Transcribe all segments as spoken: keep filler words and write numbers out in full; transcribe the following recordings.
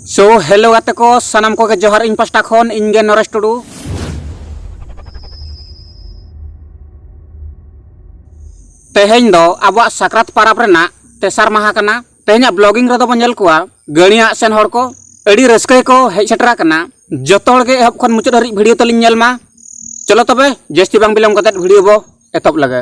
So hello ᱜᱟᱛᱮ ᱠᱚ, ᱥᱟᱱᱟᱢ ᱠᱚᱜᱮ ᱡᱚᱦᱟᱨ ᱤᱧ ᱯᱟᱥᱴᱟ ᱠᱷᱚᱱ᱾ ᱤᱧ ᱜᱮ ᱱᱚᱨᱮᱥ ᱴᱩᱰᱩ᱾ ᱛᱮᱦᱮᱧ ᱫᱚ ᱟᱵᱚᱣᱟᱜ ᱥᱟᱠᱨᱟᱛ ᱯᱟᱨᱟᱵᱽ ᱨᱮᱱᱟᱜ ᱛᱮᱥᱟᱨ ᱢᱟᱦᱟ ᱠᱟᱱᱟ᱾ ᱛᱮᱦᱮᱧᱟᱜ ᱵᱞᱚᱜᱤᱝ ᱨᱮᱫᱚ ᱵᱚᱱ ᱧᱮᱞ ᱠᱚᱣᱟ ᱜᱟᱹᱲᱤ ᱟᱜ ᱥᱮᱱ ᱦᱚᱲ ᱠᱚ ᱟᱹᱰᱤ ᱨᱟᱹᱥᱠᱟᱹ ᱜᱮᱠᱚ ᱦᱮᱡ ᱥᱮᱴᱮᱨ ᱟᱠᱟᱱᱟ᱾ ᱡᱚᱛᱚ ᱦᱚᱲ ᱜᱮ ᱮᱦᱚᱵ ᱠᱷᱚᱱ ᱢᱩᱪᱟᱹᱫ ᱦᱟᱹᱨᱤᱡ ᱵᱷᱤᱰᱤᱭᱳ ᱛᱟᱹᱞᱤᱧ ᱧᱮᱞ ᱢᱟ᱾ ᱪᱚᱞᱚ ᱛᱚᱵᱮ ᱡᱟᱹᱥᱛᱤ ᱵᱟᱝ ᱵᱤᱞᱚᱢ ᱠᱟᱛᱮ ᱵᱷᱤᱰᱤᱭᱳ ᱵᱚ ᱮᱛᱚᱦᱚᱵ ᱞᱮᱜᱮ᱾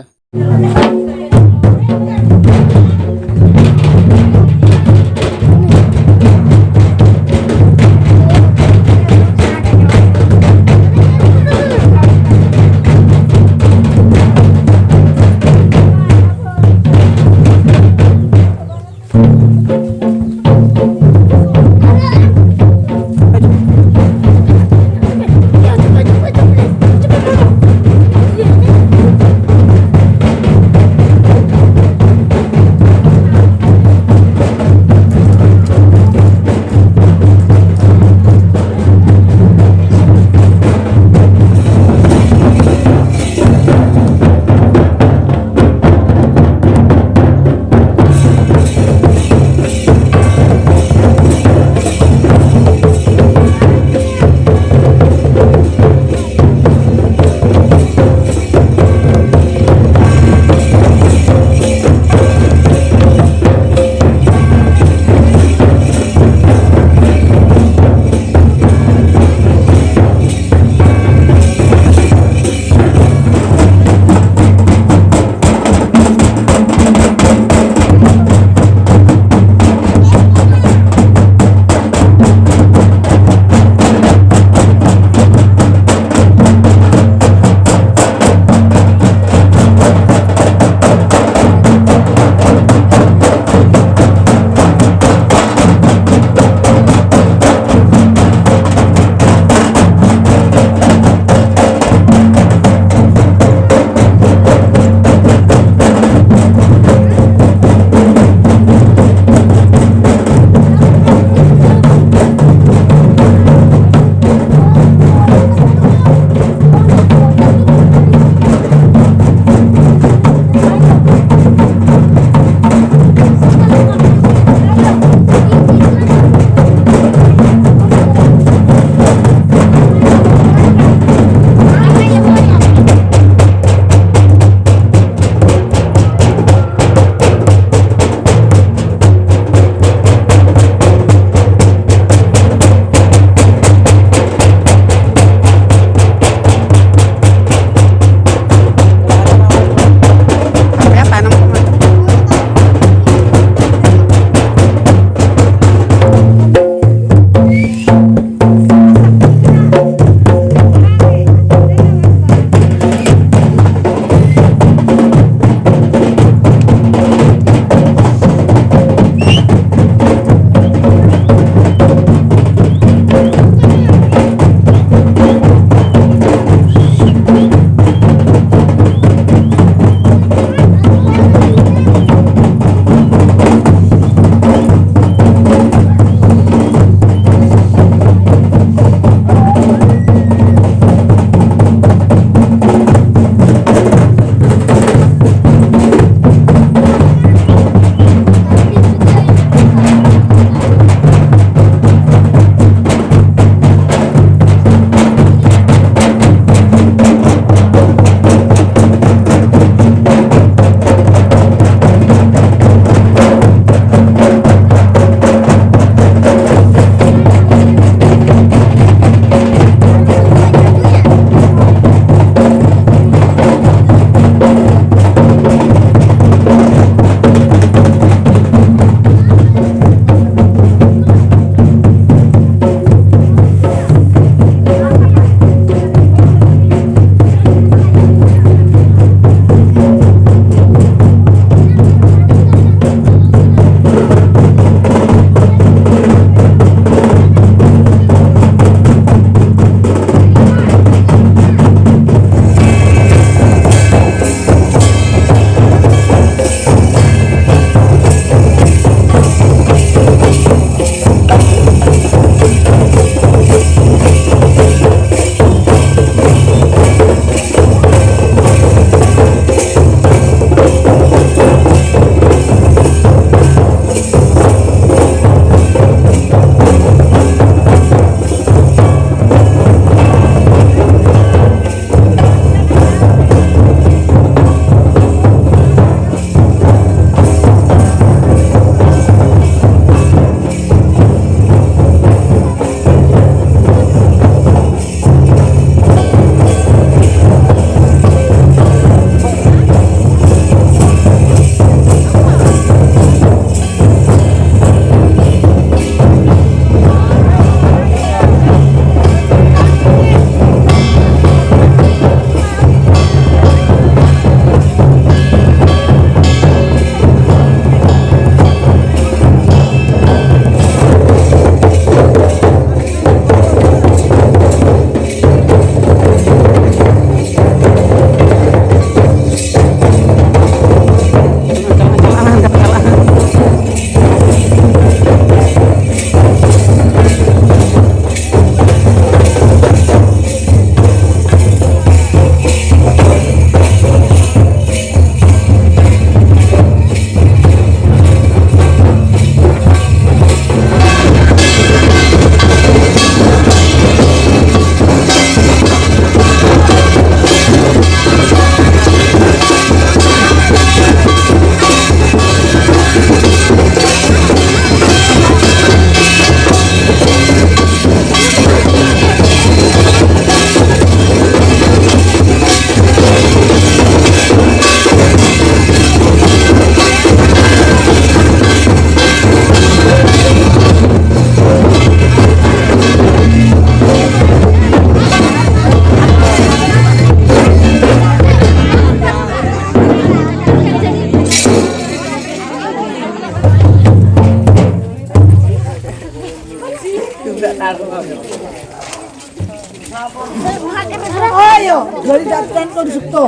ᱟᱭᱳ, ᱜᱟᱹᱰᱤ ᱫᱟᱜ ᱛᱟᱦᱮᱱ ᱠᱚ ᱥᱩᱠᱛᱚ᱾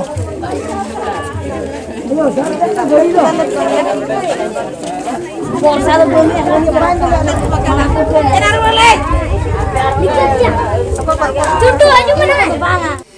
ᱵᱚᱨᱥᱟ ᱫᱚ ᱵᱟᱹᱱᱩᱜᱼᱟ, ᱵᱟᱹᱱᱩᱜᱼᱟ, ᱵᱟᱹᱱᱩᱜᱼᱟ᱾ ᱪᱩᱴᱩ, ᱦᱤᱡᱩᱜ ᱢᱮ ᱱᱚᱰᱮ᱾ ᱵᱟᱝᱟ᱾